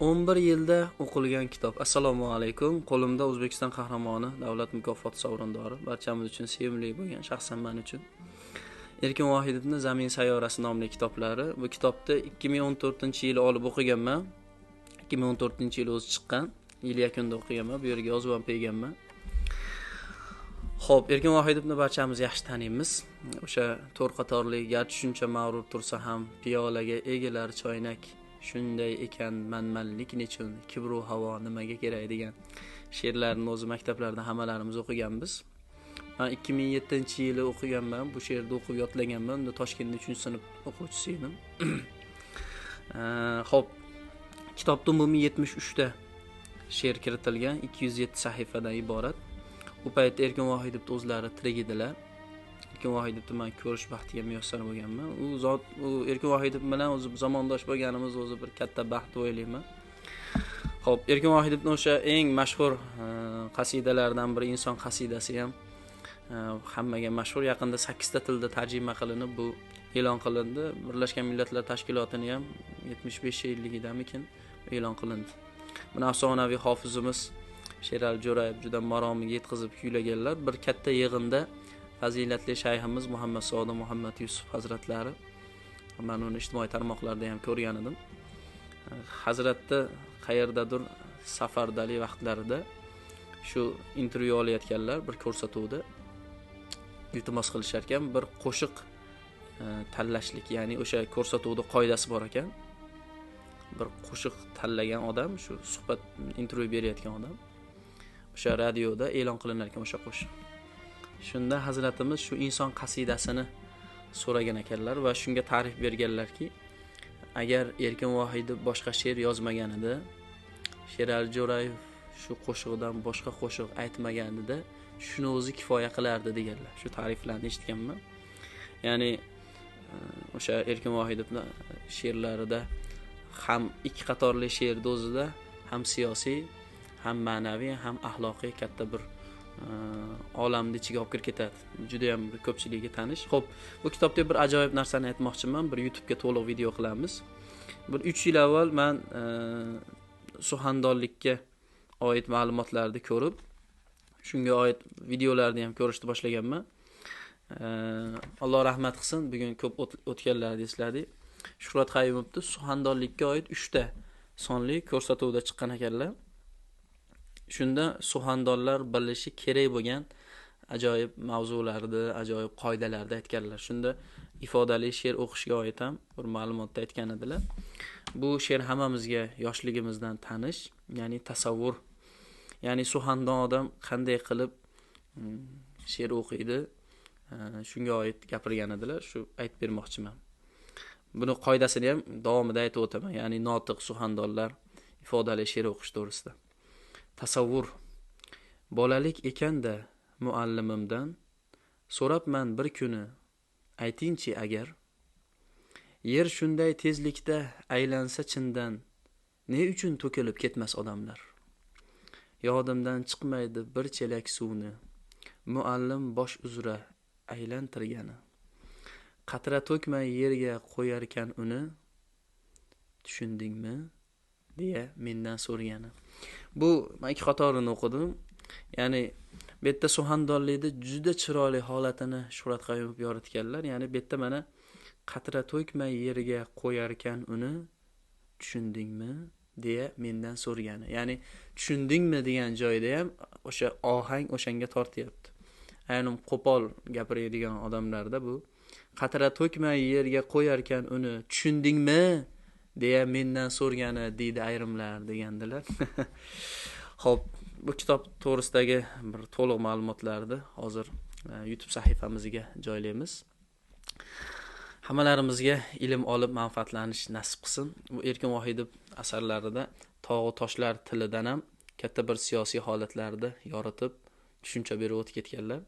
11 yilda o'qilgan kitob. Assalomu alaykum. Qo'limda O'zbekiston Qahramoni, davlat mukofoti sovrindori, barchamiz uchun sevimli bo'lgan, shaxsan men uchun Erkin Vohidovning Zamin sayyorasi nomli kitoblari. Bu kitobni 2014-yili olib o'qiganman. 2014-yili o'zi chiqqan. Yil yakunida o'qiganman. Bu yerga yozib ham qo'yganman. Xo'p, Erkin Vohidovni barchamiz yaxshi taniymiz. O'sha to'rt qatorli, garchi shuncha mag'rur tursa ham, piyolaga egilar choynak, shunday ekan manmanlik nechun, kibru havo nimaga kerak degan she'rlarni o'zi maktablarda hammalarimiz o'qiganmiz. Men 2007-yili o'qiganman, bu she'rni o'qib yodlaganman. Unda Toshkentda 3-sinf o'quvchisi edim. Xo'p, kitobda umumiy 73 ta she'r kiritilgan, 207 sahifadan iborat. U paytda Erkin Vohidovni o'zlari tirik edilar. Erkin Vohidovni men ko'rish baxtiga muyassar bo'lganman. U zot, u Erkin Vohidov bilan o'zi zamondosh bo'lganimiz o'zi bir katta baxt deb o'ylayman. Xo'p, Erkin Vohidovning o'sha eng mashhur qasidalaridan biri Inson qasidasi ham hammaga mashhur. Yaqinda 8 ta tilda tarjima qilinib, bu e'lon qilindi. Birlashgan Millatlar Tashkilotini ham 75 yilligidamikin e'lon qilindi. Buni afsonaviy hofizimiz Sherali Jo'rayev juda maromiga yetkazib kuylaganlar. Bir katta yig'inda fazilatli shayximiz Muhammad Sodiq Muhammad Yusuf hazratlari, men uni ijtimoiy tarmoqlarda ham ko'rgan edim. Hazratni qayerdadir safardalik vaqtlarida shu intervyu olayotganlar bir ko'rsatuvda iltimos qilishar ekan, bir qo'shiq tanlashlik, ya'ni o'sha ko'rsatuvda qoidasi bor ekan. Bir qo'shiq tanlagan odam, shu suhbat intervyu berayotgan odam o'sha radioda e'lon qilinar ekan o'sha qo'shiq. Shunda hazratimiz shu Inson qasidasini so'ragan ekanlar va shunga ta'rif berganlarki, agar Erkin Vohidov boshqa she'r yozmaganida, Sherali Jo'rayev shu qo'shig'idan boshqa qo'shiq aytmaganida shuni o'zi kifoya qilardi deganlar. Shu ta'riflarni eshitganman. Ya'ni o'sha Erkin Vohidovning she'rlarida ham ikki qatorli she'rda o'zida ham siyosiy, ham ma'naviy, ham axloqiy katta bir olamni ichiga olib kirib ketadi. Juda ham ko'pchilikka tanish. Xo'p, bu kitobda bir ajoyib narsani aytmoqchiman. Bir YouTube'ga to'liq video qilamiz. Bir 3 yil avval men suxandonlikka oid ma'lumotlarni ko'rib, shunga oid videolarni ham ko'rishni boshlaganman. Alloh rahmat qilsin, bugun ko'p o'tganlarni esladik. Shuhrat Qayumovni suxandonlikka oid 3 ta sonli ko'rsatuvda chiqqan ekanlar. Shunda suxandonlar bilishi kerak bo'lgan ajoyib mavzularni, ajoyib qoidalarni aytganlar. Shunda ifodali she'r o'qishga oid ham bir ma'lumotda aytgan edilar. Bu she'r hammamizga yoshligimizdan tanish, ya'ni tasavvur. Ya'ni suxandon odam qanday qilib she'r o'qiydi, shunga oid gapirgan edilar. Shu aytib bermoqchiman. Buni qoidasini ham davomida aytib o'taman. Ya'ni notiq suxandonlar ifodali she'r o'qish to'g'risida. Tasavvur. Bolalik ekanda muallimimdan so'rabman bir kuni, aytingchi agar, yer shunday tezlikda aylansa chindan, ne uchun to'kilib ketmas odamlar? Yodimdan chiqmaydi bir chelak suvni, muallim bosh uzra aylantirgani. Qatra to'kmay yerga qo'yarkan uni, tushundingmi deya mendan so'rgani. Bu men ikki qatorini o'qidim. Ya'ni bu yerda suxandonlikni juda chiroyli holatini Shuhrat Qayumov yoritganlar. Ya'ni bu yerda mana qatra to'kmay yerga qo'yarkan uni, tushundingmi deya mendan so'rgani. Ya'ni tushundingmi degan joyda ham o'sha ohang o'shanga tortyapti. Ayrim qo'pol gapiradigan odamlarda bu qatra to'kmay yerga qo'yarkan uni, tushundingmi deya mendan so'rgani deydi ayrimlar degandilar. Xo'p, bu kitob to'g'risidagi bir to'liq ma'lumotlarni hozir YouTube sahifamizga joylaymiz. Hammalarimizga ilm olib manfaatlanish nasib qilsin. Bu Erkin Vohidov asarlarida tog'u toshlar tilidan ham katta bir siyosiy holatlarni yoritib tushuncha berib o'tib ketganlar.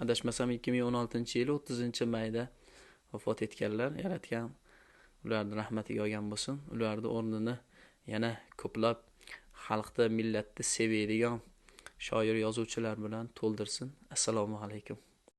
Adashmasam 2016-yili 30-mayda vafot etganlar. Yaratgan ularni rahmatiga olgan bo'lsin. Ularni o'rnini yana ko'plab xalqda, millatni sevadigan shoir yozuvchilar bilan to'ldirsin. Assalomu alaykum.